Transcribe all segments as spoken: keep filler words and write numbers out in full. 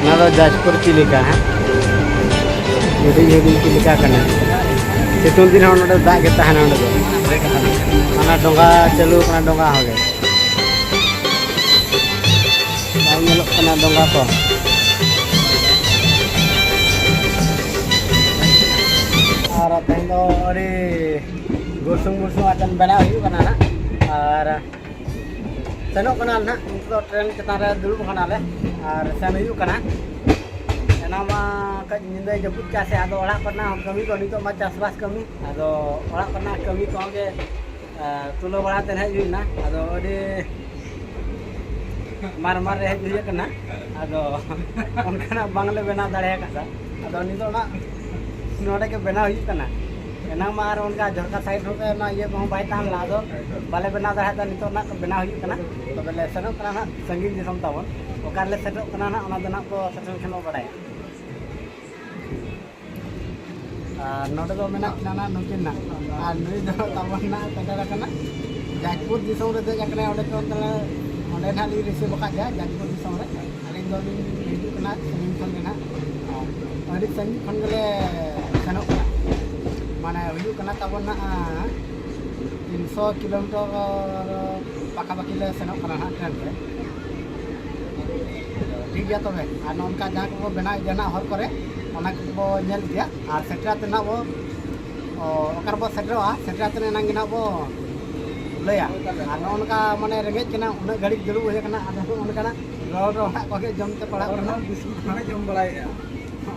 ᱚᱱᱟ ᱫᱚ ᱡᱟᱡᱽᱯᱩᱨ ᱪᱤᱞᱤᱠᱟ ᱦᱟᱸᱜ, ᱦᱩᱰᱤᱧ ᱦᱩᱰᱤᱧ ᱪᱤᱞᱤᱠᱟ ᱠᱟᱱᱟ᱾ ᱥᱤᱛᱩᱝ ᱫᱤᱱ ᱦᱚᱸ ᱱᱚᱰᱮ ᱫᱟᱜ ᱜᱮ ᱛᱟᱦᱮᱱᱟ ᱱᱚᱰᱮ ᱫᱚ᱾ ᱚᱱᱟ ᱰᱚᱸᱜᱟ ᱪᱟᱹᱞᱩ ᱠᱟᱱᱟ, ᱰᱚᱸᱜᱟ ᱦᱚᱸ ᱜᱮ ᱵᱟᱝ ᱧᱮᱞᱚᱜ ᱠᱟᱱᱟ ᱰᱚᱸᱜᱟ ᱠᱚ᱾ ᱟᱨ ᱛᱮᱦᱮᱧ ᱫᱚ ᱟᱹᱰᱤ ᱜᱩᱨᱥᱩᱝ ᱜᱩᱨᱥᱩᱝ ᱟᱛᱮᱫ ᱵᱮᱱᱟᱣ ᱦᱩᱭᱩᱜ ᱠᱟᱱᱟ ᱱᱟᱜ᱾ ᱟᱨ ᱥᱮᱱᱚᱜ ᱠᱟᱱᱟ ᱱᱟᱜ, ᱱᱤᱛᱚᱜ ᱫᱚ ᱴᱨᱮᱱ ᱪᱮᱛᱟᱱ ᱨᱮ ᱫᱩᱲᱩᱵ ᱠᱟᱱᱟᱞᱮ ᱟᱨ ᱥᱮᱱ ᱦᱩᱭᱩᱜ ᱠᱟᱱᱟ᱾ ᱮᱱᱟᱝ ᱢᱟ ᱠᱟᱹᱡ ᱧᱤᱫᱟᱹᱭ ᱡᱟᱹᱯᱩᱫ ᱠᱮᱜᱼᱟ ᱥᱮ, ᱟᱫᱚ ᱚᱲᱟᱜ ᱠᱚᱨᱮᱱᱟᱜ ᱦᱚᱸ ᱠᱟᱹᱢᱤ ᱠᱚ, ᱱᱤᱛᱚᱜ ᱢᱟ ᱪᱟᱥᱵᱟᱥ ᱠᱟᱹᱢᱤ, ᱟᱫᱚ ᱚᱲᱟᱜ ᱠᱚᱨᱮᱱᱟᱜ ᱠᱟᱹᱢᱤ ᱠᱚᱦᱚᱸ ᱜᱮ, ᱮ, ᱛᱩᱞᱟᱹᱣ ᱵᱟᱲᱟ ᱛᱮ ᱦᱮᱡ ᱦᱩᱭᱱᱟ᱾ ᱟᱫᱚ ᱟᱹᱰᱤ ᱢᱟᱨ ᱢᱟᱨ ᱨᱮ ᱦᱮᱡ ᱦᱩᱭ ᱟᱠᱟᱱᱟ, ᱟᱫᱚ ᱚᱱᱠᱟᱱᱟᱜ ᱵᱟᱝᱞᱮ ᱵᱮᱱᱟᱣ ᱫᱟᱲᱮ ᱟᱠᱟᱫᱟ᱾ ᱟᱫᱚ ᱱᱤᱛᱚᱜ ᱱᱟᱜ ᱱᱚᱰᱮ ᱜᱮ ᱵᱮᱱᱟᱣ ᱦᱩᱭᱩᱜ ᱠᱟᱱᱟ᱾ ᱮᱱᱟᱝ ᱢᱟ ᱟᱨ ᱚᱱᱠᱟ ᱡᱷᱚᱨᱠᱟ ᱥᱟᱭᱤᱰ ᱦᱚᱸ ᱚᱱᱟ ᱤᱭᱟᱹ ᱠᱚᱦᱚᱸ ᱵᱟᱭ ᱛᱟᱦᱮᱸ ᱞᱮᱱᱟ, ᱟᱫᱚ ᱵᱟᱞᱮ ᱵᱮᱱᱟᱣ ᱫᱟᱲᱮᱭᱟᱜ ᱛᱟᱦᱮᱸᱫ᱾ ᱱᱤᱛᱚᱜ ᱱᱟᱜ ᱵᱮᱱᱟᱣ ᱦᱩᱭᱩᱜ ᱠᱟᱱᱟ᱾ ᱛᱚᱵᱮ ᱞᱮ ᱥᱮᱱᱚᱜ ᱠᱟᱱᱟ ᱱᱟᱜ ᱥᱟᱺᱜᱤᱧ ᱫᱤᱥᱚᱢ ᱛᱟᱵᱚᱱ, ᱚᱠᱟ ᱨᱮᱞᱮ ᱥᱮᱴᱮᱨᱚᱜ ᱠᱟᱱᱟ ᱱᱟᱜ, ᱚᱱᱟ ᱫᱚ ᱱᱟᱜ ᱠᱚ ᱥᱮᱴᱮᱨ ᱞᱮᱠᱷᱟᱱ ᱵᱚ ᱵᱟᱲᱟᱭᱟ᱾ ᱟᱨ ᱱᱚᱰᱮ ᱫᱚ ᱢᱮᱱᱟᱜ ᱠᱤᱱᱟ ᱱᱟᱜ ᱱᱩᱠᱤᱱ ᱱᱟᱜ, ᱟᱨ ᱱᱩᱭ ᱫᱚ ᱛᱟᱵᱚᱱ ᱱᱟᱜ ᱥᱮᱴᱮᱨ ᱟᱠᱟᱱᱟ ᱡᱟᱡᱽᱯᱩᱨ ᱫᱤᱥᱚᱢ ᱨᱮ ᱫᱮᱡ ᱟᱠᱟᱱᱟᱭ᱾ ᱚᱸᱰᱮ ᱠᱷᱚᱱ ᱛᱟᱦᱞᱮ ᱚᱸᱰᱮ ᱱᱟᱜ ᱞᱤᱧ ᱨᱤᱥᱤᱵᱷ ᱟᱠᱟᱫ ᱜᱮᱭᱟ ᱡᱟᱡᱽᱯᱩᱨ ᱫᱤᱥᱚᱢ ᱨᱮ᱾ ᱟᱹᱞᱤᱧ ᱫᱚᱞᱤᱧ ᱦᱤᱡᱩᱜ ᱠᱟᱱᱟ ᱥᱟᱺᱜᱤᱧ ᱠᱷᱚᱱ ᱜᱮ ᱱᱟᱜ, ᱟᱹᱰᱤ ᱥᱟᱺᱜᱤᱧ ᱠᱷᱚᱱ ᱜᱮᱞᱮ ᱥᱮᱱᱚᱜ ᱠᱟᱱᱟ᱾ ᱢᱟᱱᱮ ᱦᱩᱭᱩᱜ ᱠᱟᱱᱟ ᱛᱟᱵᱚᱱ ᱱᱟᱜ ᱛᱤᱱᱥᱚ ᱠᱤᱞᱳᱢᱤᱴᱟᱨ ᱯᱟᱠᱟᱯᱟᱠᱤ ᱞᱮ ᱥᱮᱱᱚᱜ ᱠᱟᱱᱟ ᱱᱟᱜ ᱴᱨᱮᱱ ᱛᱮ᱾ ᱴᱷᱤᱠ ᱜᱮᱭᱟ ᱛᱚᱵᱮ, ᱟᱨ ᱱᱚᱜᱼᱚ ᱱᱚᱝᱠᱟ ᱡᱟᱦᱟᱸ ᱠᱚᱠᱚ ᱵᱮᱱᱟᱣ ᱤᱫᱤᱭᱟ ᱱᱟᱜ ᱦᱚᱨ ᱠᱚᱨᱮ, ᱚᱱᱟ ᱠᱚᱵᱚ ᱧᱮᱞ ᱤᱫᱤᱭᱟ᱾ ᱟᱨ ᱥᱮᱴᱮᱨ ᱟᱛᱮ ᱱᱟᱜ ᱵᱚ, ᱚ, ᱚᱠᱟ ᱨᱮᱵᱚ ᱥᱮᱴᱮᱨᱚᱜᱼᱟ, ᱥᱮᱴᱮᱨ ᱟᱛᱮ ᱮᱱᱟᱝ ᱜᱮ ᱱᱟᱜ ᱵᱚ ᱞᱟᱹᱭᱟ᱾ ᱟᱨ ᱱᱚᱜᱼᱚ ᱱᱚᱝᱠᱟ ᱢᱟᱱᱮ ᱨᱮᱸᱜᱮᱡ ᱠᱟᱱᱟ, ᱩᱱᱟᱹᱜ ᱜᱷᱟᱹᱲᱤᱡ ᱫᱩᱲᱩᱵ ᱦᱩᱭ ᱟᱠᱟᱱᱟ, ᱟᱫᱚ ᱱᱚᱜᱼᱚ ᱱᱚᱝᱠᱟᱱᱟᱜ ᱨᱚᱲ ᱨᱚᱲᱟᱜ ᱠᱚᱜᱮ ᱡᱚᱢ ᱛᱮ ᱯᱟᱲᱟᱜ ᱠᱟᱱᱟ᱾ ᱵᱤᱥᱠᱩᱴ ᱠᱚᱞᱮ ᱡᱚᱢ ᱵᱟᱲᱟᱭᱮᱫᱼᱟ᱾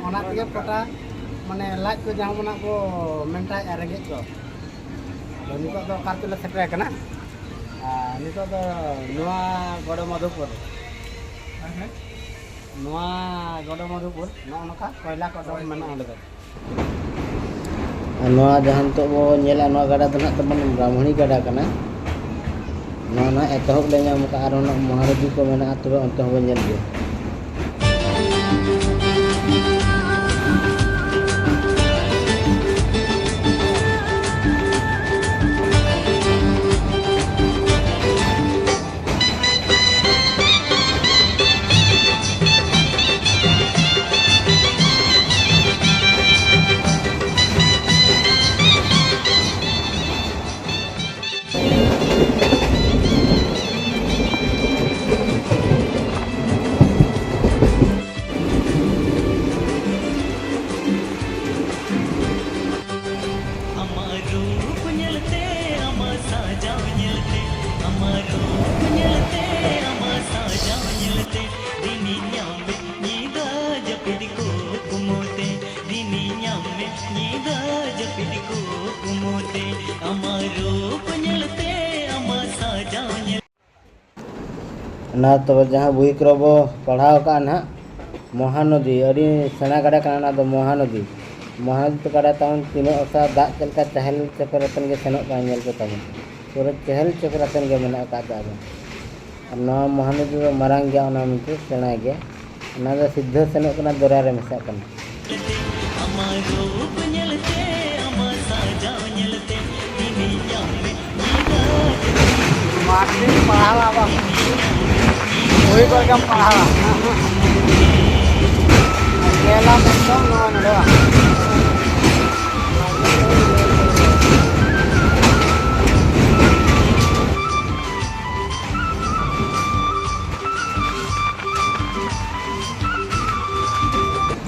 ᱚᱱᱟ ᱛᱮᱜᱮ ᱯᱚᱴᱟ ᱢᱟᱱᱮ ᱞᱟᱡ ᱠᱚ ᱡᱟᱦᱟᱸ ᱢᱮᱱᱟᱜ ᱵᱚ ᱢᱮᱱᱴᱟᱭᱮᱫᱼᱟ ᱨᱮᱸᱜᱮᱡ ᱠᱚ᱾ ᱟᱫᱚ ᱱᱤᱛᱚᱜ ᱫᱚ ᱚᱠᱟ ᱨᱮᱪᱚ ᱞᱮ ᱥᱮᱴᱮᱨ ᱟᱠᱟᱱᱟ᱾ ᱟᱨ ᱱᱤᱛᱚᱜ ᱫᱚ ᱱᱚᱣᱟ ᱜᱚᱲᱚ ᱢᱟᱫᱷᱩᱯᱩᱨ, ᱱᱚᱣᱟ ᱜᱚᱲᱚ ᱢᱟᱫᱷᱩᱯᱩᱨ ᱱᱚᱜᱼᱚ ᱱᱚᱝᱠᱟ ᱠᱚᱭᱞᱟ ᱠᱚ ᱰᱚᱢ ᱢᱮᱱᱟᱜᱼᱟ ᱚᱸᱰᱮ ᱫᱚ᱾ ᱟᱨ ᱱᱚᱣᱟ ᱡᱟᱦᱟᱸ ᱱᱤᱛᱚᱜ ᱵᱚ ᱧᱮᱞᱟ, ᱱᱚᱣᱟ ᱜᱟᱰᱟ ᱫᱚ ᱱᱟᱦᱟᱜ ᱛᱟᱵᱚᱱ ᱵᱨᱟᱦᱢᱚᱬᱤ ᱜᱟᱰᱟ ᱠᱟᱱᱟ᱾ ᱱᱚᱣᱟ ᱱᱟᱦᱟᱜ ᱮᱛᱚᱦᱚᱵ ᱞᱮ ᱧᱟᱢ ᱠᱟᱜᱼᱟ, ᱟᱨ ᱚᱱᱟ ᱢᱚᱦᱟᱱᱚᱫᱤ ᱠᱚ ᱢᱮᱱᱟᱜᱼᱟ, ᱛᱚᱵᱮ ᱚᱱᱛᱮ ᱦᱚᱸᱵᱚᱱ ᱧᱮᱞ ᱜᱮᱭᱟ᱾ ᱧᱤᱫᱟᱹ ᱡᱟᱹᱯᱤᱫ ᱠᱩᱠᱢᱩ ᱛᱮ ᱟᱢᱟᱜ ᱨᱩᱯ ᱧᱮᱞᱛᱮ, ᱟᱢᱟᱜ ᱥᱟᱡᱟᱣ ᱧᱮᱞ᱾ ᱚᱱᱟ ᱛᱚᱵᱮ ᱡᱟᱦᱟᱸ ᱵᱳᱭ ᱠᱚᱨᱮ ᱵᱚ ᱯᱟᱲᱦᱟᱣ ᱟᱠᱟᱫᱼᱟ ᱱᱟᱦᱟᱜ, ᱢᱚᱦᱟᱱᱚᱫᱤ, ᱟᱹᱰᱤ ᱥᱮᱬᱟ ᱜᱟᱰᱟ ᱠᱟᱱᱟ ᱚᱱᱟ ᱫᱚ ᱢᱚᱦᱟᱱᱚᱫᱤ᱾ ᱢᱚᱦᱟᱱᱚᱫᱤ ᱜᱟᱰᱟ ᱛᱟᱵᱚᱱ ᱛᱤᱱᱟᱹᱜ ᱚᱥᱟᱨ, ᱫᱟᱜ ᱪᱮᱫ ᱞᱮᱠᱟ ᱪᱮᱦᱮᱞ ᱪᱮᱯᱮᱞ ᱟᱛᱮᱱ ᱜᱮ ᱥᱮᱱᱚᱜ ᱠᱟᱱᱟ, ᱧᱮᱞ ᱯᱮ ᱛᱟᱵᱚᱱ᱾ ᱯᱩᱨᱟᱹ ᱪᱮᱦᱮᱞ ᱪᱮᱯᱮᱞ ᱟᱛᱮᱱ ᱜᱮ ᱢᱮᱱᱟᱜ ᱟᱠᱟᱫ ᱫᱟᱜ ᱫᱚ᱾ ᱟᱨ ᱱᱚᱣᱟ ᱢᱚᱦᱟᱱᱚᱫᱤ ᱫᱚ ᱢᱟᱨᱟᱝ ᱜᱮᱭᱟ, ᱚᱱᱟ ᱢᱮᱱᱛᱮ ᱥᱮᱬᱟ ᱜᱮᱭᱟ᱾ ᱚᱱᱟ ᱫᱚ ᱥᱤᱫᱷᱟᱹ ᱥᱮᱱᱚᱜ ᱠᱟᱱᱟ, ᱫᱚᱨᱭᱟ ᱨᱮ ᱢᱮᱥᱟᱜ ᱠᱟᱱᱟ᱾ ᱟᱢᱟᱜ ᱨᱩᱯ ᱧᱮᱞᱛᱮ, ᱟᱢᱟᱜ ᱥᱟᱡᱟᱣ ᱧᱮᱞᱛᱮ, ᱫᱤᱱᱤᱧ ᱧᱟᱢ ᱢᱮ, ᱧᱤᱫᱟᱹ ᱢᱟᱨᱠᱮᱴ ᱯᱟᱲᱦᱟᱣᱟ ᱵᱟᱝ? ᱵᱳᱭ ᱠᱚᱨᱮ ᱜᱮᱢ ᱯᱟᱲᱦᱟᱣᱟ᱾ ᱧᱮᱞᱟᱢ ᱮᱠᱫᱚᱢ ᱱᱚᱣᱟ ᱱᱚᱰᱮ ᱵᱟᱝ?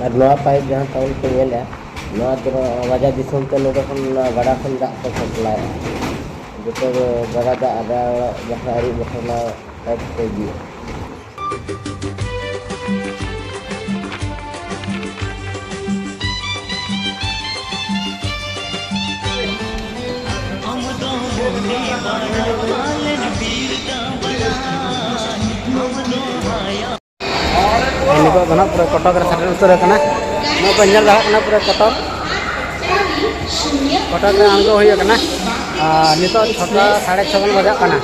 ᱟᱨ ᱱᱚᱣᱟ ᱯᱟᱭᱤᱯ ᱡᱟᱦᱟᱸ ᱛᱟᱵᱚᱱ ᱯᱮ ᱧᱮᱞᱮᱜᱼᱟ, ᱱᱚᱣᱟ ᱫᱚ ᱨᱟᱡᱟ ᱫᱤᱥᱚᱢ ᱛᱮ ᱱᱚᱰᱮ ᱠᱷᱚᱱ, ᱱᱚᱣᱟ ᱜᱟᱰᱟ ᱠᱷᱚᱱ ᱫᱟᱜ ᱠᱚ ᱥᱟᱯᱞᱟᱭᱟ᱾ ᱡᱚᱛᱚ ᱜᱮ ᱜᱟᱰᱟ ᱫᱟᱜ ᱟᱨ ᱡᱟᱦᱟᱸ ᱟᱹᱨᱩᱵ ᱵᱟᱠᱷᱨᱟ ᱱᱚᱣᱟ ᱯᱟᱭᱤᱯ ᱠᱚ ᱤᱫᱤᱭᱟ᱾ ᱟᱨ ᱱᱤᱛᱚᱜ ᱫᱚ ᱱᱟᱦᱟᱜ ᱯᱩᱨᱟᱹ ᱠᱚᱴᱚᱠ ᱨᱮ ᱥᱮᱴᱮᱨ ᱩᱛᱟᱹᱨ ᱟᱠᱟᱱᱟ᱾ ᱱᱚᱜᱼᱚᱭ ᱯᱮ ᱧᱮᱞ ᱫᱟᱲᱮᱭᱟᱜ ᱠᱟᱱᱟ ᱯᱩᱨᱟᱹ ᱠᱚᱴᱚᱠ᱾ ᱠᱚᱴᱚᱠ ᱨᱮ ᱟᱬᱜᱚ ᱦᱩᱭ ᱟᱠᱟᱱᱟ᱾ ᱟᱨ ᱱᱤᱛᱚᱜ ᱪᱷᱚᱴᱟ ᱥᱟᱲᱮ ᱪᱷᱚ ᱜᱟᱱ ᱵᱟᱡᱟᱜ ᱠᱟᱱᱟ᱾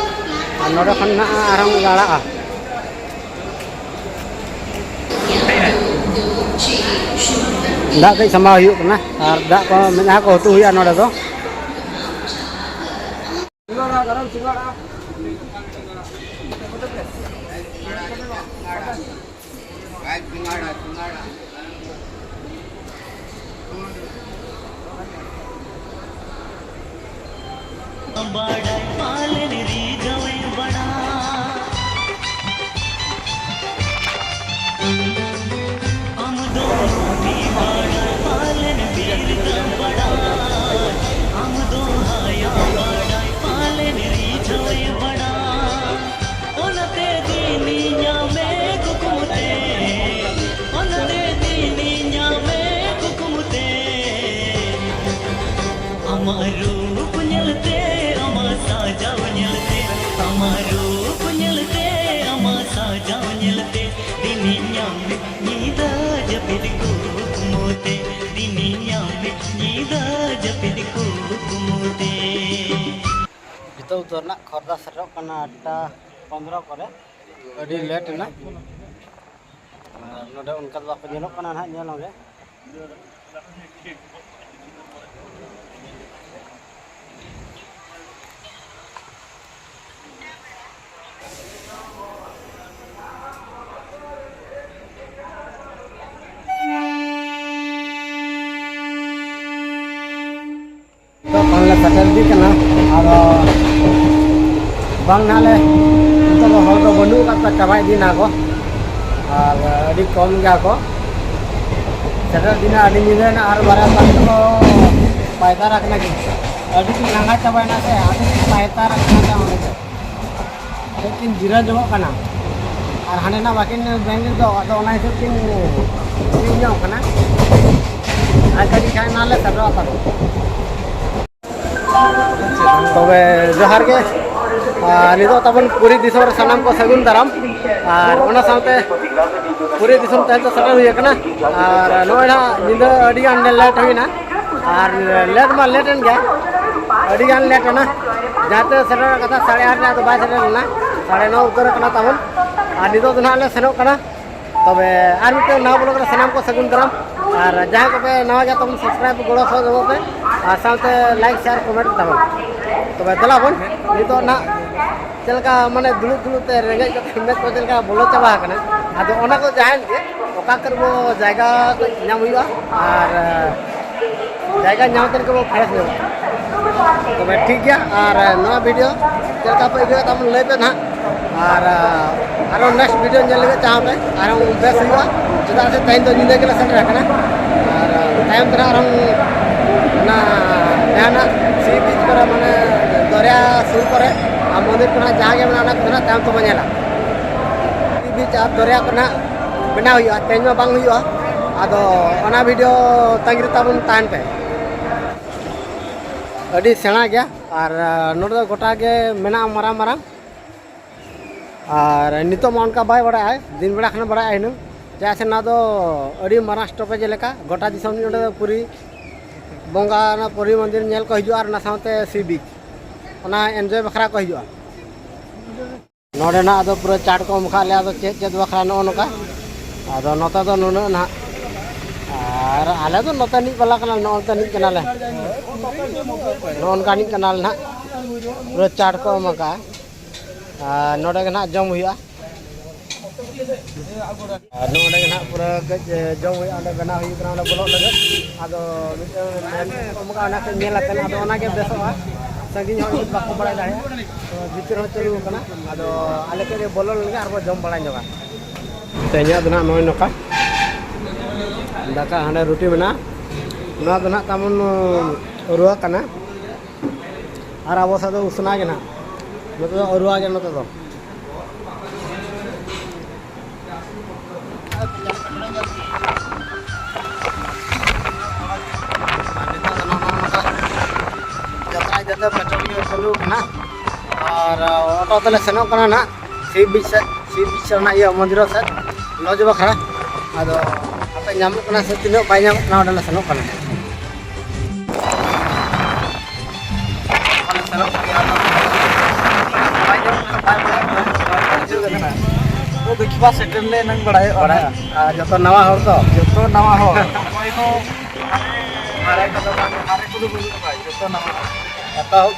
ᱟᱨ ᱱᱚᱰᱮ ᱠᱷᱚᱱ ᱱᱟᱦᱟᱜ ᱟᱨᱦᱚᱸ ᱞᱟᱲᱟᱜᱼᱟ᱾ ᱫᱟᱜ ᱠᱟᱹᱡ ᱥᱟᱢᱵᱟᱣ ᱦᱩᱭᱩᱜ ᱠᱟᱱᱟ ᱟᱨ ᱫᱟᱜ ᱠᱚ ᱢᱮᱱᱟᱜᱼᱟ, ᱠᱚ ᱩᱛᱩ ᱦᱩᱭᱩᱜᱼᱟ ᱱᱚᱰᱮ ᱫᱚ᱾ ᱵᱟᱲᱟᱭ ᱯᱟᱞᱮᱱ ᱨᱤᱡᱷᱟᱹᱣᱮ ᱵᱟᱲᱟᱭ᱾ ᱟᱢ ᱫᱚ ᱢᱩᱱᱤ ᱵᱟᱲᱟᱭ ᱯᱟᱞᱮᱱ ᱵᱤᱨᱫᱟᱹ ᱵᱟᱲᱟᱭ᱾ ᱟᱢ ᱫᱚ ᱦᱟᱭᱟ ᱵᱟᱲᱟᱭ ᱯᱟᱞᱮᱱ ᱨᱤᱡᱷᱟᱹᱣᱮ ᱵᱟᱲᱟᱭ᱾ ᱚᱱᱟᱛᱮ ᱫᱤᱱᱤᱧ ᱧᱟᱢᱮ ᱠᱩᱠᱢᱩ ᱛᱮ, ᱚᱱᱟᱛᱮ ᱫᱤᱱᱤᱧ ᱧᱟᱢᱮ ᱠᱩᱠᱢᱩ ᱛᱮ᱾ ᱟᱢᱟᱜ ᱨᱩᱯ ᱧᱮᱞᱛᱮ, ᱟᱢᱟᱜ ᱥᱟᱡᱟᱣ ᱧᱮᱞᱛᱮ, ᱟᱢᱟᱜ ᱨᱩᱯ ᱧᱮᱞᱛᱮ, ᱟᱢᱟᱜ ᱥᱟᱡᱟᱣ ᱧᱮᱞᱛᱮ, ᱫᱤᱱᱤᱧ ᱧᱟᱢᱮᱫ ᱧᱤᱫᱟᱹ ᱡᱟᱹᱯᱤᱫ ᱠᱩᱠᱢᱩ ᱛᱮ, ᱫᱤᱱᱤᱧ ᱧᱟᱢᱮᱫ ᱧᱤᱫᱟᱹ ᱡᱟᱹᱯᱤᱫ ᱠᱩᱠᱢᱩ ᱛᱮ᱾ ᱱᱤᱛᱚᱜ ᱩᱛᱟᱹᱨ ᱨᱮᱱᱟᱜ ᱠᱷᱚᱨᱫᱟ ᱥᱮᱴᱮᱨᱚᱜ ᱠᱟᱱᱟ ᱟᱴᱴᱟ ᱯᱚᱱᱫᱽᱨᱚ ᱠᱚᱨᱮ, ᱟᱹᱰᱤ ᱞᱮᱴ ᱮᱱᱟ᱾ ᱟᱨ ᱱᱚᱰᱮ ᱚᱱᱠᱟ ᱫᱚ ᱵᱟᱠᱚ ᱧᱮᱞᱚᱜ ᱠᱟᱱᱟ ᱱᱟᱦᱟᱜ, ᱧᱮᱞ ᱦᱚᱸᱜᱮ᱾ ᱱᱤᱛᱚᱜ ᱠᱷᱚᱱ ᱞᱮ ᱥᱮᱴᱮᱨ ᱤᱫᱤᱜ ᱠᱟᱱᱟ᱾ ᱟᱫᱚ ᱵᱟᱝ ᱱᱟᱦᱟᱜ ᱞᱮ, ᱱᱤᱛᱚᱜ ᱫᱚ ᱦᱚᱲ ᱫᱚ ᱵᱟᱹᱱᱩᱜ ᱟᱠᱟᱫ ᱠᱚᱣᱟ, ᱪᱟᱵᱟ ᱤᱫᱤᱭᱮᱱᱟ ᱠᱚ᱾ ᱟᱨ ᱟᱹᱰᱤ ᱠᱚᱢ ᱜᱮᱭᱟ ᱠᱚ᱾ ᱥᱮᱴᱮᱨ ᱤᱫᱤᱱᱟ ᱟᱹᱰᱤ ᱧᱤᱫᱟᱹ ᱮᱱᱟ ᱟᱨ ᱵᱟᱨᱭᱟ ᱯᱟᱥ ᱠᱚ ᱯᱟᱭᱛᱟᱨ ᱟᱠᱟᱱᱟ ᱠᱤᱱ᱾ ᱟᱹᱰᱤ ᱠᱤᱱ ᱞᱟᱸᱜᱟ ᱪᱟᱵᱟᱭᱮᱱᱟ ᱥᱮ, ᱟᱹᱰᱤ ᱠᱤᱱ ᱯᱟᱭᱛᱟᱨ ᱟᱠᱟᱱᱟ ᱚᱸᱰᱮ ᱫᱚ᱾ ᱠᱟᱹᱡ ᱠᱤᱱ ᱡᱤᱨᱟᱹᱣ ᱧᱚᱜᱚᱜ ᱠᱟᱱᱟ᱾ ᱟᱨ ᱦᱟᱸᱰᱮ ᱱᱟᱜ ᱵᱟᱹᱠᱤᱱ ᱵᱮᱝᱜᱮᱫ ᱫᱚ, ᱟᱫᱚ ᱚᱱᱟ ᱦᱤᱥᱟᱹᱵ ᱠᱤᱱ ᱤᱭᱟᱹ ᱧᱚᱜ ᱠᱟᱱᱟ᱾ ᱟᱨ ᱠᱟᱹᱴᱤᱡ ᱠᱷᱟᱱ ᱱᱟᱞᱮ ᱥᱮᱴᱮᱨᱚᱜᱼᱟ ᱛᱟᱵᱚᱱ᱾ ᱛᱚᱵᱮ ᱡᱚᱦᱟᱨ ᱜᱮ᱾ ᱟᱨ ᱱᱤᱛᱚᱜ ᱛᱟᱵᱚᱱ ᱯᱩᱨᱤ ᱫᱤᱥᱚᱢ ᱨᱮ ᱥᱟᱱᱟᱢ ᱠᱚ ᱥᱟᱹᱜᱩᱱ ᱫᱟᱨᱟᱢ᱾ ᱟᱨ ᱚᱱᱟ ᱥᱟᱶᱛᱮ ᱯᱩᱨᱤ ᱫᱤᱥᱚᱢ ᱛᱮᱦᱮᱧ ᱫᱚ ᱥᱮᱴᱮᱨ ᱦᱩᱭ ᱟᱠᱟᱱᱟ᱾ ᱟᱨ ᱱᱚᱜᱼᱚᱭ ᱱᱟᱦᱟᱜ ᱧᱤᱫᱟᱹ ᱟᱹᱰᱤ ᱜᱟᱱ ᱞᱮᱴ ᱦᱩᱭᱱᱟ᱾ ᱟᱨ ᱞᱮᱴ ᱢᱟ ᱞᱮᱴ ᱮᱱ ᱜᱮᱭᱟ, ᱟᱹᱰᱤ ᱜᱟᱱ ᱞᱮᱴ ᱮᱱᱟ᱾ ᱡᱟᱦᱟᱸ ᱛᱮ ᱥᱮᱴᱮᱨ ᱠᱟᱛᱷᱟ ᱥᱟᱲᱮ ᱟᱴ ᱨᱮ, ᱟᱫᱚ ᱵᱟᱭ ᱥᱮᱴᱮᱨ ᱞᱮᱱᱟ᱾ ᱥᱟᱲᱮ ᱱᱚ ᱩᱛᱟᱹᱨ ᱠᱟᱱᱟ ᱛᱟᱵᱚᱱ᱾ ᱟᱨ ᱱᱤᱛᱚᱜ ᱫᱚ ᱱᱟᱦᱟᱜ ᱞᱮ ᱥᱮᱱᱚᱜ ᱠᱟᱱᱟ᱾ ᱛᱚᱵᱮ ᱟᱨ ᱢᱤᱫᱴᱮᱱ ᱱᱟᱣᱟ ᱵᱞᱚᱜ ᱨᱮ ᱥᱟᱱᱟᱢ ᱠᱚ ᱥᱟᱹᱜᱩᱱ ᱫᱟᱨᱟᱢ᱾ ᱟᱨ ᱡᱟᱦᱟᱸᱭ ᱠᱚᱯᱮ ᱱᱟᱣᱟ ᱜᱮᱭᱟ ᱛᱟᱵᱚᱱ, ᱥᱟᱵᱥᱠᱨᱟᱭᱤᱵ ᱜᱚᱲᱚ ᱥᱚᱦᱚᱡᱳᱜᱤᱛᱟ ᱯᱮ, ᱟᱨ ᱥᱟᱶᱛᱮ ᱞᱟᱭᱤᱠ, ᱥᱮᱭᱟᱨ, ᱠᱚᱢᱮᱱᱴ ᱛᱟᱵᱚᱱ᱾ ᱛᱚᱵᱮ ᱫᱮᱞᱟ ᱵᱚᱱ ᱱᱤᱛᱚᱜ ᱱᱟᱜ ᱪᱮᱫ ᱞᱮᱠᱟ ᱢᱟᱱᱮ ᱫᱩᱲᱩᱵ ᱫᱩᱲᱩᱵ ᱛᱮ ᱨᱮᱸᱜᱮᱡ ᱠᱟᱛᱮ ᱢᱮᱫ ᱠᱚ ᱪᱮᱫ ᱞᱮᱠᱟ ᱵᱚᱞᱚ ᱪᱟᱵᱟ ᱟᱠᱟᱱᱟ᱾ ᱟᱫᱚ ᱚᱱᱟ ᱠᱚ ᱡᱟᱦᱟᱸᱭᱮᱱ ᱜᱮ, ᱚᱠᱟ ᱠᱚᱨᱮ ᱵᱚ ᱡᱟᱭᱜᱟ ᱠᱚ ᱧᱟᱢ ᱦᱩᱭᱩᱜᱼᱟ ᱟᱨ ᱡᱟᱭᱜᱟ ᱧᱟᱢ ᱠᱟᱛᱮ ᱜᱮᱵᱚ ᱯᱷᱨᱮᱥ ᱧᱚᱜᱚᱜᱼᱟ᱾ ᱛᱚᱵᱮ ᱴᱷᱤᱠ ᱜᱮᱭᱟ, ᱟᱨ ᱱᱚᱣᱟ ᱵᱷᱤᱰᱤᱭᱳ ᱪᱮᱫ ᱞᱮᱠᱟ ᱯᱮ ᱟᱹᱭᱠᱟᱹᱣᱮᱫ ᱛᱟᱵᱚᱱ ᱞᱟᱹᱭ ᱯᱮ ᱱᱟᱦᱟᱜ, ᱟᱨ ᱟᱨᱚ ᱱᱮᱠᱥᱴ ᱵᱷᱤᱰᱤᱭᱳ ᱧᱮᱞ ᱞᱟᱹᱜᱤᱫ ᱪᱟᱦᱟᱣ ᱯᱮ, ᱟᱨᱦᱚᱸ ᱵᱮᱥ ᱦᱩᱭᱩᱜᱼᱟ᱾ ᱪᱮᱫᱟᱜ ᱥᱮ ᱛᱮᱦᱮᱧ ᱫᱚ ᱧᱤᱫᱟᱹ ᱜᱮᱞᱮ ᱥᱮᱴᱮᱨ ᱟᱠᱟᱱᱟ, ᱟᱨ ᱛᱟᱭᱚᱢ ᱛᱮ ᱱᱟᱦᱟᱜ ᱟᱨᱦᱚᱸ ᱚᱱᱟ ᱡᱟᱦᱟᱱᱟᱜ ᱥᱤ ᱵᱤᱪ ᱠᱚᱨᱮ, ᱢᱟᱱᱮ ᱫᱚᱨᱭᱟ ᱥᱩᱨ ᱠᱚᱨᱮ ᱟᱨ ᱢᱚᱱᱫᱤᱨ ᱠᱚ ᱱᱟᱦᱟᱜ ᱡᱟᱦᱟᱸ ᱜᱮ ᱢᱮᱱᱟᱜᱼᱟ, ᱚᱱᱟ ᱠᱚᱫᱚ ᱱᱟᱦᱟᱜ ᱛᱟᱭᱚᱢ ᱛᱮᱵᱚᱱ ᱧᱮᱞᱟ᱾ ᱥᱤ ᱵᱤᱪ ᱟᱨ ᱫᱚᱨᱭᱟ ᱠᱚ ᱱᱟᱦᱟᱜ ᱵᱮᱱᱟᱣ ᱦᱩᱭᱩᱜᱼᱟ, ᱛᱮᱦᱮᱧ ᱢᱟ ᱵᱟᱝ ᱦᱩᱭᱩᱜᱼᱟ᱾ ᱟᱫᱚ ᱚᱱᱟ ᱵᱷᱤᱰᱤᱭᱳ ᱛᱟᱺᱜᱤ ᱨᱮ ᱛᱟᱵᱚᱱ ᱛᱟᱦᱮᱱ ᱯᱮ᱾ ᱟᱹᱰᱤ ᱥᱮᱬᱟ ᱜᱮᱭᱟ᱾ ᱟᱨ ᱱᱚᱰᱮ ᱫᱚ ᱜᱚᱴᱟ ᱜᱮ ᱢᱮᱱᱟᱜᱼᱟ ᱢᱟᱨᱟᱝ ᱢᱟᱨᱟᱝ᱾ ᱟᱨ ᱱᱤᱛᱚᱜ ᱢᱟ ᱚᱱᱠᱟ ᱵᱟᱭ ᱵᱟᱲᱟᱭᱟ, ᱫᱤᱱ ᱵᱮᱲᱟ ᱠᱷᱟᱱ ᱵᱟᱲᱟᱭᱟ ᱦᱩᱱᱟᱹᱝ, ᱪᱮᱫᱟᱜ ᱥᱮ ᱱᱚᱣᱟ ᱫᱚ ᱟᱹᱰᱤ ᱢᱟᱨᱟᱝ ᱥᱴᱚᱯᱮᱡᱽ ᱞᱮᱠᱟ᱾ ᱜᱚᱴᱟ ᱫᱤᱥᱚᱢ ᱨᱤᱱ ᱚᱸᱰᱮ ᱫᱚ ᱯᱩᱨᱤ ᱵᱚᱸᱜᱟ, ᱚᱱᱟ ᱯᱩᱨᱤ ᱢᱚᱱᱫᱤᱨ ᱧᱮᱞ ᱠᱚ ᱦᱤᱡᱩᱜᱼᱟ ᱟᱨ ᱚᱱᱟ ᱥᱟᱶᱛᱮ ᱥᱤ ᱵᱤᱪ, ᱚᱱᱟ ᱮᱱᱡᱚᱭ ᱵᱟᱠᱷᱨᱟ ᱠᱚ ᱦᱤᱡᱩᱜᱼᱟ᱾ ᱱᱚᱰᱮ ᱱᱟᱜ ᱟᱫᱚ ᱯᱩᱨᱟᱹ ᱪᱟᱴ ᱠᱚ ᱮᱢ ᱠᱟᱜ ᱞᱮᱭᱟ, ᱟᱫᱚ ᱪᱮᱫ ᱪᱮᱫ ᱵᱟᱠᱷᱨᱟ ᱱᱚᱜᱼᱚ ᱱᱚᱝᱠᱟ᱾ ᱟᱫᱚ ᱱᱚᱛᱮ ᱫᱚ ᱱᱩᱱᱟᱹᱜ ᱱᱟᱦᱟᱜ, ᱟᱨ ᱟᱞᱮ ᱫᱚ ᱱᱚᱛᱮ ᱱᱤᱡ ᱵᱟᱞᱟ ᱠᱟᱱᱟᱞᱮ, ᱱᱚᱜᱼᱚ ᱱᱚᱛᱮ ᱱᱤᱡ ᱠᱟᱱᱟᱞᱮ, ᱱᱚᱜᱼᱚ ᱱᱚᱝᱠᱟ ᱱᱤᱡ ᱠᱟᱱᱟᱞᱮ ᱱᱟᱦᱟᱜ᱾ ᱯᱩᱨᱟᱹ ᱪᱟᱴ ᱠᱚ ᱮᱢ ᱠᱟᱜᱼᱟ, ᱟᱨ ᱱᱚᱰᱮ ᱜᱮ ᱱᱟᱦᱟᱜ ᱡᱚᱢ ᱦᱩᱭᱩᱜᱼᱟ᱾ ᱟᱨ ᱱᱚᱰᱮ ᱜᱮ ᱱᱟᱦᱟᱜ ᱯᱩᱨᱟᱹ ᱠᱟᱹᱡ, ᱮ, ᱡᱚᱢ ᱦᱩᱭᱩᱜᱼᱟ, ᱚᱸᱰᱮ ᱵᱮᱱᱟᱣ ᱦᱩᱭᱩᱜ ᱠᱟᱱᱟ, ᱚᱸᱰᱮ ᱵᱚᱞᱚᱜ ᱞᱟᱹᱜᱤᱫ᱾ ᱟᱫᱚ ᱢᱤᱫᱴᱟᱝ ᱢᱮᱱ ᱠᱚ ᱮᱢ ᱠᱟᱜᱼᱟ, ᱚᱱᱟ ᱠᱚ ᱧᱮᱞ ᱟᱛᱮᱫ ᱟᱫᱚ ᱚᱱᱟᱜᱮ ᱵᱮᱥᱚᱜᱼᱟ᱾ ᱥᱟᱺᱜᱤᱧ ᱦᱚᱲ ᱡᱩᱫᱤ ᱵᱟᱠᱚ ᱵᱟᱲᱟᱭ ᱫᱟᱲᱮᱭᱟᱜᱼᱟ, ᱛᱚ ᱵᱷᱤᱛᱤᱨ ᱦᱚᱸ ᱪᱟᱹᱞᱩ ᱟᱠᱟᱱᱟ᱾ ᱟᱫᱚ ᱟᱞᱮ ᱠᱟᱹᱡ ᱞᱮ ᱵᱚᱞᱚ ᱞᱮᱱᱜᱮ ᱟᱨ ᱵᱚ ᱡᱚᱢ ᱵᱟᱲᱟ ᱧᱚᱜᱟ᱾ ᱛᱮᱦᱮᱧᱟᱜ ᱫᱚ ᱱᱟᱦᱟᱜ ᱱᱚᱜᱼᱚᱭ ᱱᱚᱝᱠᱟ, ᱫᱟᱠᱟ ᱦᱟᱸᱰᱮ ᱨᱩᱴᱤ ᱢᱮᱱᱟᱜᱼᱟ, ᱱᱚᱣᱟ ᱫᱚ ᱱᱟᱦᱟᱜ ᱛᱟᱵᱚᱱ ᱨᱩᱣᱟᱹ ᱠᱟᱱᱟ᱾ ᱟᱨ ᱟᱵᱚ ᱥᱮᱫ ᱫᱚ ᱩᱥᱱᱟ ᱜᱮ ᱱᱟᱦᱟᱜ, ᱱᱚᱛᱮ ᱫᱚ ᱟᱹᱨᱩᱣᱟ ᱜᱮ ᱱᱚᱛᱮ ᱫᱚ᱾ ᱡᱟᱛᱨᱟ ᱡᱟᱛᱨᱟ ᱯᱨᱚᱪᱟᱨ ᱜᱮ ᱪᱟᱹᱞᱩ ᱠᱟᱱᱟ᱾ ᱟᱨ ᱚᱴᱳ ᱛᱮᱞᱮ ᱥᱮᱱᱚᱜ ᱠᱟᱱᱟ ᱱᱟᱦᱟᱜ ᱥᱤ ᱵᱤᱪ ᱥᱮᱫ, ᱥᱤ ᱵᱤᱪ ᱥᱮᱫ ᱚᱱᱟ ᱤᱭᱟᱹ ᱢᱚᱱᱫᱤᱨ ᱥᱮᱫ ᱞᱚᱡᱽ ᱵᱟᱠᱷᱨᱟ᱾ ᱟᱫᱚ ᱦᱟᱯᱮ ᱧᱟᱢᱚᱜ ᱠᱟᱱᱟ ᱥᱮ ᱛᱤᱱᱟᱹᱜ ᱵᱟᱭ ᱧᱟᱢᱚᱜ ᱠᱟᱱᱟ, ᱚᱸᱰᱮ ᱞᱮ ᱥᱮᱱᱚᱜ ᱠᱟᱱᱟ᱾ ᱚᱸᱰᱮ ᱥᱮᱱᱚᱜ ᱠᱟᱱᱟ᱾ ᱵᱟᱭ ᱧᱟᱢᱚᱜ ᱠᱟᱱᱟ, ᱵᱟᱭ ᱧᱟᱢᱚᱜ ᱠᱟᱱᱟ᱾ ᱵᱩᱡᱷᱟᱹᱣ ᱠᱟᱱᱟ᱾ ᱛᱚ ᱫᱮᱠᱷᱤ ᱵᱟ ᱥᱮᱴᱮᱨ ᱞᱮ ᱮᱱᱟᱝ ᱵᱟᱲᱟᱭᱚᱜᱼᱟ᱾ ᱵᱟᱲᱟᱭᱚᱜᱼᱟ᱾ ᱟᱨ ᱡᱚᱛᱚ ᱱᱟᱣᱟ ᱦᱚᱲ ᱛᱚ᱾ ᱡᱚᱛᱚ ᱱᱟᱣᱟ ᱦᱚᱲ᱾ ᱚᱠᱚᱭ ᱦᱚᱸ ᱢᱟᱨᱮ ᱠᱚᱫᱚ ᱵᱟᱝ, ᱢᱟᱨᱮ ᱠᱚᱫᱚ ᱵᱟᱹᱱᱩᱜ ᱠᱚᱣᱟ, ᱡᱚᱛᱚ ᱱᱟᱣᱟ ᱦᱚᱲ᱾ ᱮᱛᱚᱦᱚᱵ᱾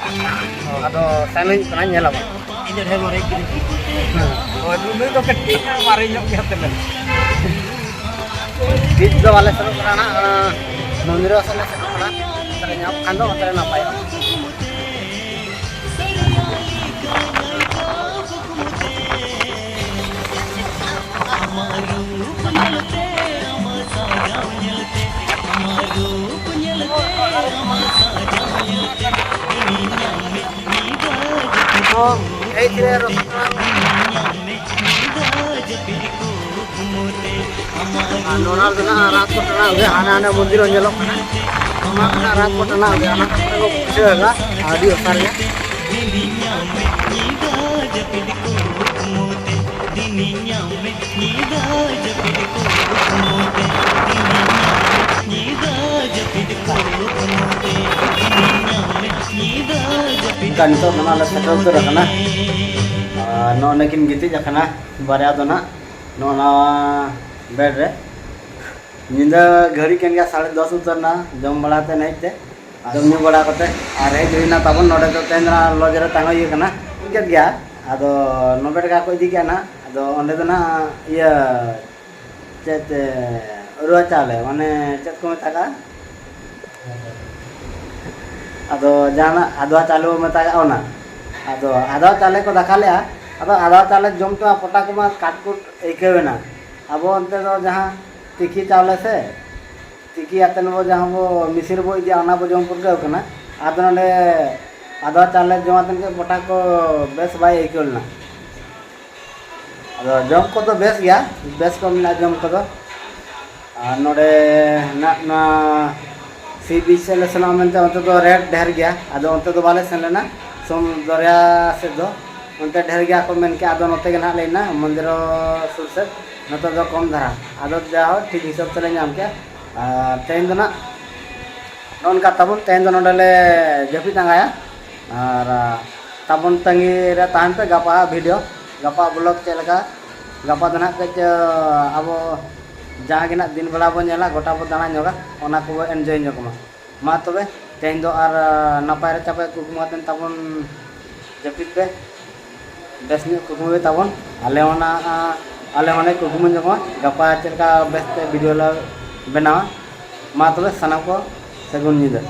ᱟᱫᱚ ᱥᱮᱱ ᱦᱩᱭᱩᱜ ᱠᱟᱱᱟ, ᱧᱮᱞ ᱟᱵᱚᱱ᱾ ᱤᱧ ᱫᱚ ᱰᱷᱮᱨ ᱢᱟᱨᱮ ᱜᱤᱫᱽᱨᱟᱹ᱾ ᱦᱳᱭ, ᱱᱩᱭ ᱫᱚ ᱠᱟᱹᱴᱤᱡ ᱢᱟᱨᱮ ᱧᱚᱜ ᱜᱮᱭᱟ ᱛᱟᱦᱞᱮ᱾ ᱵᱤᱪ ᱫᱚ ᱵᱟᱞᱮ ᱥᱮᱱᱚᱜ ᱠᱟᱱᱟ ᱱᱟᱦᱟᱜ, ᱚᱱᱟ ᱢᱚᱱᱫᱤᱨ ᱥᱮᱫ ᱞᱮ ᱥᱮᱱᱚᱜ ᱠᱟᱱᱟ᱾ ᱚᱱᱛᱮ ᱨᱮ ᱧᱟᱢ ᱠᱷᱟᱱ ᱫᱚ ᱚᱱᱛᱮ ᱨᱮ ᱱᱟᱯᱟᱭᱚᱜᱼᱟ᱾ ᱛᱚ, ᱮᱭ ᱛᱤᱱᱟᱹᱜ ᱨᱚᱥᱚᱜ ᱠᱟᱱᱟ᱾ ᱟᱨ ᱱᱚᱣᱟ ᱨᱮᱫᱚ ᱱᱟᱦᱟᱜ ᱨᱟᱛ ᱠᱚ ᱴᱟᱬᱟᱣ ᱜᱮ, ᱦᱟᱱᱟ ᱦᱟᱱᱟ ᱢᱚᱱᱫᱤᱨ ᱦᱚᱸ ᱧᱮᱞᱚᱜ ᱠᱟᱱᱟ᱾ ᱚᱱᱟ ᱨᱟᱡᱽ ᱯᱟᱴᱱᱟ ᱜᱮ, ᱚᱱᱟ ᱠᱚ ᱵᱩᱡᱷᱟᱹᱣ ᱮᱫᱟ, ᱟᱹᱰᱤ ᱚᱥᱟᱨ ᱜᱮ᱾ ᱚᱱᱠᱟ ᱱᱤᱛᱚᱜ ᱫᱚ ᱱᱟᱜ ᱞᱮ ᱥᱮᱴᱮᱨ ᱩᱛᱟᱹᱨ ᱟᱠᱟᱱᱟ᱾ ᱟᱨ ᱱᱚᱜᱼᱚ ᱱᱚᱰᱮ ᱠᱤᱱ ᱜᱤᱛᱤᱡ ᱟᱠᱟᱱᱟ ᱵᱟᱨᱭᱟ ᱫᱚ ᱱᱟᱜ, ᱱᱚᱜᱼᱚ ᱱᱚᱣᱟ ᱵᱮᱰ ᱨᱮ᱾ ᱧᱤᱫᱟᱹ ᱜᱷᱟᱹᱲᱤ ᱠᱟᱱ ᱜᱮᱭᱟ, ᱥᱟᱲᱮ ᱫᱚᱥ ᱩᱛᱟᱹᱨ ᱱᱟ, ᱡᱚᱢ ᱵᱟᱲᱟ ᱛᱮ ᱦᱮᱡ ᱛᱮ, ᱡᱚᱢ ᱧᱩ ᱵᱟᱲᱟ ᱠᱟᱛᱮ ᱟᱨ ᱦᱮᱡ ᱦᱩᱭᱱᱟ ᱛᱟᱵᱚᱱ ᱱᱚᱰᱮ ᱫᱚ᱾ ᱛᱮᱦᱮᱧ ᱫᱚ ᱱᱟᱜ ᱞᱚᱡᱽ ᱨᱮ ᱛᱟᱦᱮᱸ ᱦᱩᱭ ᱟᱠᱟᱱᱟ᱾ ᱴᱷᱤᱠ ᱜᱮᱭᱟ, ᱟᱫᱚ ᱱᱚᱰᱮ ᱠᱚ ᱤᱫᱤ ᱠᱮᱫ ᱱᱟᱜ, ᱟᱫᱚ ᱚᱸᱰᱮ ᱫᱚ ᱱᱟᱜ ᱤᱭᱟᱹ ᱪᱮᱫ, ᱮ, ᱨᱩᱣᱟᱹ ᱪᱟᱣᱞᱮ, ᱢᱟᱱᱮ ᱪᱮᱫ ᱠᱚ ᱢᱮᱛᱟᱜᱼᱟ? ᱟᱫᱚ ᱡᱟᱦᱟᱱᱟᱜ ᱟᱫᱣᱟ ᱪᱟᱣᱞᱮ ᱵᱚ ᱢᱮᱛᱟᱜᱼᱟ ᱚᱱᱟ᱾ ᱟᱫᱚ ᱟᱫᱣᱟ ᱪᱟᱣᱞᱮ ᱠᱚ ᱫᱟᱠᱟ ᱞᱮᱜᱼᱟ᱾ ᱟᱫᱚ ᱟᱫᱣᱟ ᱪᱟᱣᱞᱮ ᱡᱚᱢ ᱛᱮ ᱯᱚᱴᱟ ᱠᱚᱢᱟ ᱠᱟᱴᱠᱩᱴ ᱟᱹᱭᱠᱟᱹᱣ ᱮᱱᱟ᱾ ᱟᱵᱚ ᱚᱱᱛᱮ ᱫᱚ ᱡᱟᱦᱟᱸ ᱛᱤᱠᱤ ᱪᱟᱣᱞᱮ ᱥᱮ, ᱛᱤᱠᱤ ᱟᱛᱮ ᱵᱚ ᱡᱟᱦᱟᱸ ᱵᱚ ᱢᱤᱥᱤᱱ ᱨᱮᱵᱚ ᱤᱫᱤᱭᱟ, ᱚᱱᱟ ᱵᱚ ᱡᱚᱢ ᱯᱟᱹᱨᱠᱟᱹᱣ ᱠᱟᱱᱟ᱾ ᱟᱫᱚ ᱱᱚᱰᱮ ᱟᱫᱣᱟ ᱪᱟᱣᱞᱮ ᱡᱚᱢ ᱟᱛᱮ ᱜᱮ ᱯᱚᱴᱟ ᱠᱚ ᱵᱮᱥ ᱵᱟᱭ ᱟᱹᱭᱠᱟᱹᱣ ᱞᱮᱱᱟ᱾ ᱟᱫᱚ ᱡᱚᱢ ᱠᱚᱫᱚ ᱵᱮᱥ ᱜᱮᱭᱟ, ᱵᱮᱥ ᱠᱚ ᱢᱮᱱᱟᱜᱼᱟ ᱡᱚᱢ ᱠᱚᱫᱚ᱾ ᱟᱨ ᱱᱚᱰᱮ ᱦᱮᱱᱟᱜ ᱱᱚᱣᱟ ᱥᱤ ᱵᱤᱪ ᱥᱮᱫ ᱞᱮ ᱥᱮᱱᱚᱜᱼᱟ ᱢᱮᱱᱛᱮ, ᱚᱱᱛᱮ ᱫᱚ ᱨᱮᱴ ᱰᱷᱮᱨ ᱜᱮᱭᱟ᱾ ᱟᱫᱚ ᱚᱱᱛᱮ ᱫᱚ ᱵᱟᱞᱮ ᱥᱮᱱ ᱞᱮᱱᱟ, ᱥᱚᱢ-, ᱫᱚᱨᱭᱟ ᱥᱮᱫ ᱫᱚ ᱚᱱᱛᱮ ᱰᱷᱮᱨ ᱜᱮᱭᱟ ᱠᱚ ᱢᱮᱱ ᱠᱮᱜᱼᱟ᱾ ᱟᱫᱚ ᱱᱚᱛᱮ ᱜᱮ ᱱᱟᱦᱟᱜ ᱞᱮ ᱦᱮᱡ ᱮᱱᱟ, ᱢᱚᱱᱫᱤᱨᱚ ᱥᱩᱨ ᱥᱮᱫ, ᱱᱚᱛᱮ ᱫᱚ ᱠᱚᱢ ᱫᱷᱟᱨᱟ᱾ ᱟᱫᱚ ᱡᱟᱦᱳᱠ, ᱴᱷᱤᱠ ᱦᱤᱥᱟᱹᱵ ᱛᱮᱞᱮ ᱧᱟᱢ ᱠᱮᱜᱼᱟ᱾ ᱟᱨ ᱛᱮᱦᱮᱧ ᱫᱚ ᱱᱟᱜ ᱱᱚᱜᱼᱚ ᱱᱚᱝᱠᱟ ᱛᱟᱵᱚᱱ, ᱛᱮᱦᱮᱧ ᱫᱚ ᱱᱚᱰᱮ ᱞᱮ ᱡᱟᱹᱯᱤᱫ ᱟᱸᱜᱟᱭᱟ᱾ ᱟᱨ, ᱟ, ᱛᱟᱵᱚᱱ ᱛᱟᱺᱜᱤ ᱨᱮ ᱛᱟᱦᱮᱱ ᱯᱮ ᱜᱟᱯᱟ ᱵᱷᱤᱰᱤᱭᱳ, ᱜᱟᱯᱟ ᱵᱞᱚᱜ ᱪᱮᱫ ᱞᱮᱠᱟ᱾ ᱜᱟᱯᱟ ᱫᱚ ᱱᱟᱦᱟᱜ ᱠᱟᱹᱡ, ᱟ, ᱟᱵᱚ ᱡᱟᱦᱟᱸ ᱜᱮ ᱱᱟᱦᱟᱜ ᱫᱤᱱ ᱵᱮᱲᱟ ᱵᱚᱱ ᱧᱮᱞᱟ, ᱜᱚᱴᱟ ᱵᱚ ᱫᱟᱬᱟ ᱧᱚᱜᱟ, ᱚᱱᱟ ᱠᱚᱵᱚ ᱮᱱᱡᱚᱭ ᱧᱚᱜ ᱢᱟ᱾ ᱢᱟ ᱛᱚᱵᱮ, ᱛᱮᱦᱮᱧ ᱫᱚ ᱟᱨ, ᱟ, ᱱᱟᱯᱟᱭ ᱨᱮ ᱪᱟᱯᱮ ᱠᱩᱠᱢᱩ ᱟᱛᱮᱱ ᱛᱟᱵᱚᱱ ᱡᱟᱹᱯᱤᱫ ᱯᱮ, ᱵᱮᱥ ᱧᱚᱜ ᱠᱩᱠᱢᱩᱭ ᱛᱟᱵᱚᱱ᱾ ᱟᱞᱮ ᱦᱚᱸ ᱱᱟ-, ᱟᱞᱮ ᱦᱚᱸᱞᱮ ᱠᱩᱠᱢᱩ ᱧᱚᱜᱚᱜᱼᱟ ᱜᱟᱯᱟ ᱪᱮᱫ ᱞᱮᱠᱟ ᱵᱮᱥ ᱛᱮ ᱵᱷᱤᱰᱤᱭᱳ ᱞᱮ ᱵᱮᱱᱟᱣᱟ᱾ ᱢᱟ ᱛᱚᱵᱮ ᱥᱟᱱᱟᱢ ᱠᱚ ᱥᱟᱹᱜᱩᱱ ᱧᱤᱫᱟᱹ᱾